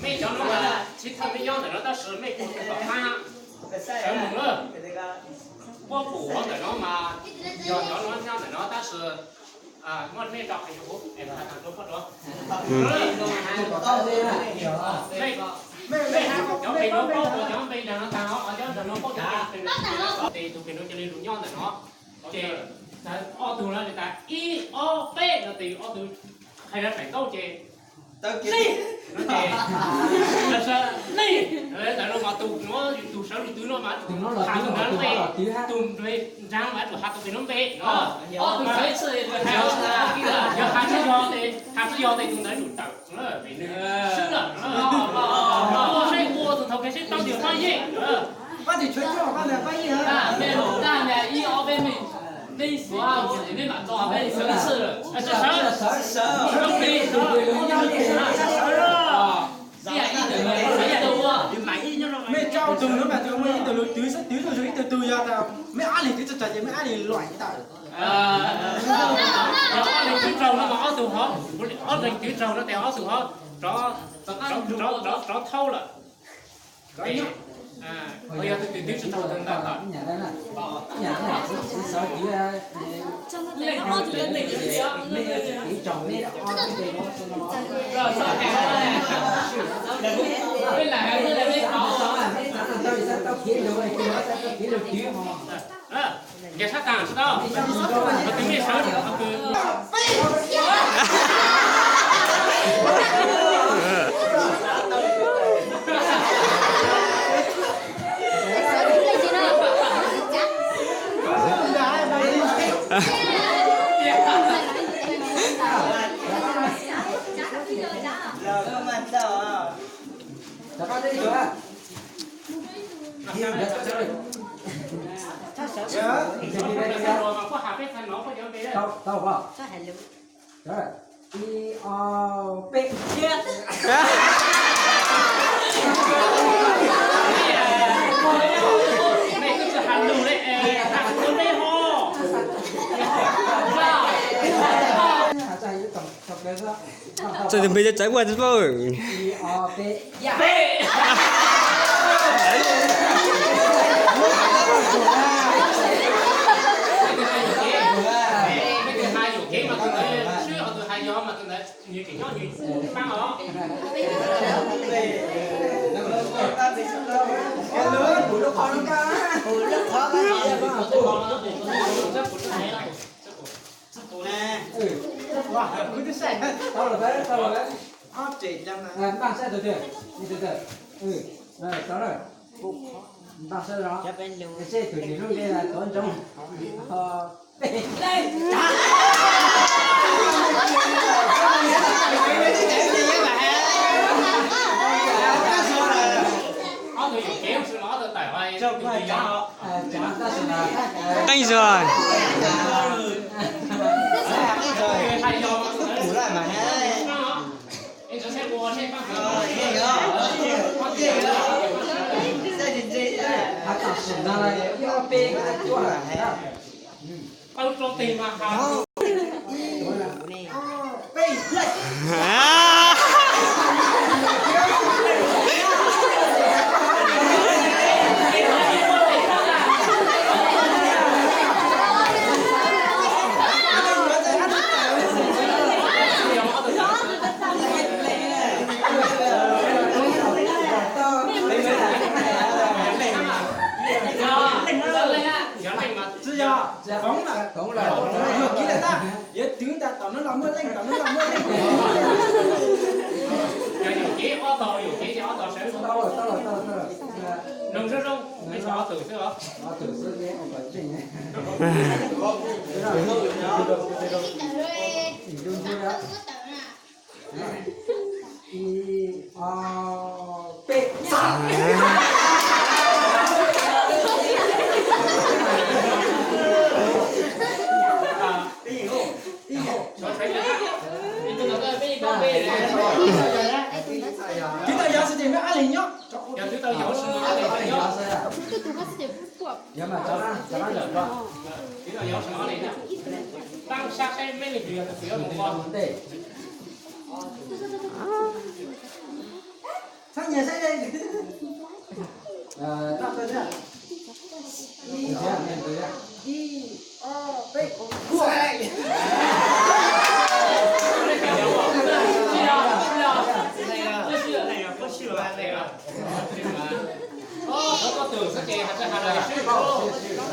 Mej cov no mas tsis thawj mej nyob ntawm no tab sis mej kuj tom qab sawv mus lawm. Puab pum hov ntawm no mas yog cov no nyob ntawm no tab sis muab mej tso qhia rau kuv es kuv hais tag rau puab dua. Mej, mej cov pem no paub, cov pem ntawm no tag, cov ntawm no paub, cov pem no tes tus pem no cia li lug nyob ntawm no. Ces ob tug no tas ib ob peb no tes ob tug qhia rau saum ntaub ces nej, nej, ntawm no mas tus nuav, tus sawv lug twv no mas has tus ntawd npe, tus nraag mas tsum has tus pem no npe. Ob tug sawv ib txhij, yog has tsis yog tes, has tsis yog tes tus ntawd tsum tawm pem, nws swb lawm. Ua saib ua tus thaum kawg seb tau tias pab yeej. Mej lug tag na ib ob peb mej, mej xuav mej mam tso, mej sawv ib txhij lawm. Mej tso tug no mas muaj ib tug lug twv xwb, twv tug zoo ib tug tug yog tas mej ab lig twv tag ces mej ab lig luam ib tawm. Ob leeg twv raug no mas ob tug hov, ob leeg twv raug no tes ob tug hov, rov, rov, rov thauj lawm. Yog tus twg twv tsis tau tus ntawd. Nce sab tag tsis tau, tus mej sawv. Tau, tau, ib, ob, peb. Txawm tus npe txawv ua tsis paub. Npaj saib tus twg, tus twg, tau lawm. Npaj saib los, seb tus twg lub npe tuav ntsoov. Qeej zog. Tsis yog, foov lawm, yuam kev lawm ntag. Yuav twv ntag, tom no los muaj leej, tom no los muaj leej. Yog yuam kev ob tog, yuam kev ces ob tog sawv. Tau lawm, tau lawm, tau lawm, tau lawm. Mloog zoo zoo, mej tso ob tug xwb os. Ob tug xwb, ib, ob, peb. Yog mas, rov qab, rov qab ntawm ko. Tib no yog sab li na. Tab sab saib meb leej twg yog tus yuav mus ko ntej. Txhob nyiag saib li. Ib, ob, peb, kuaj. Koj tus xwb ces hais tias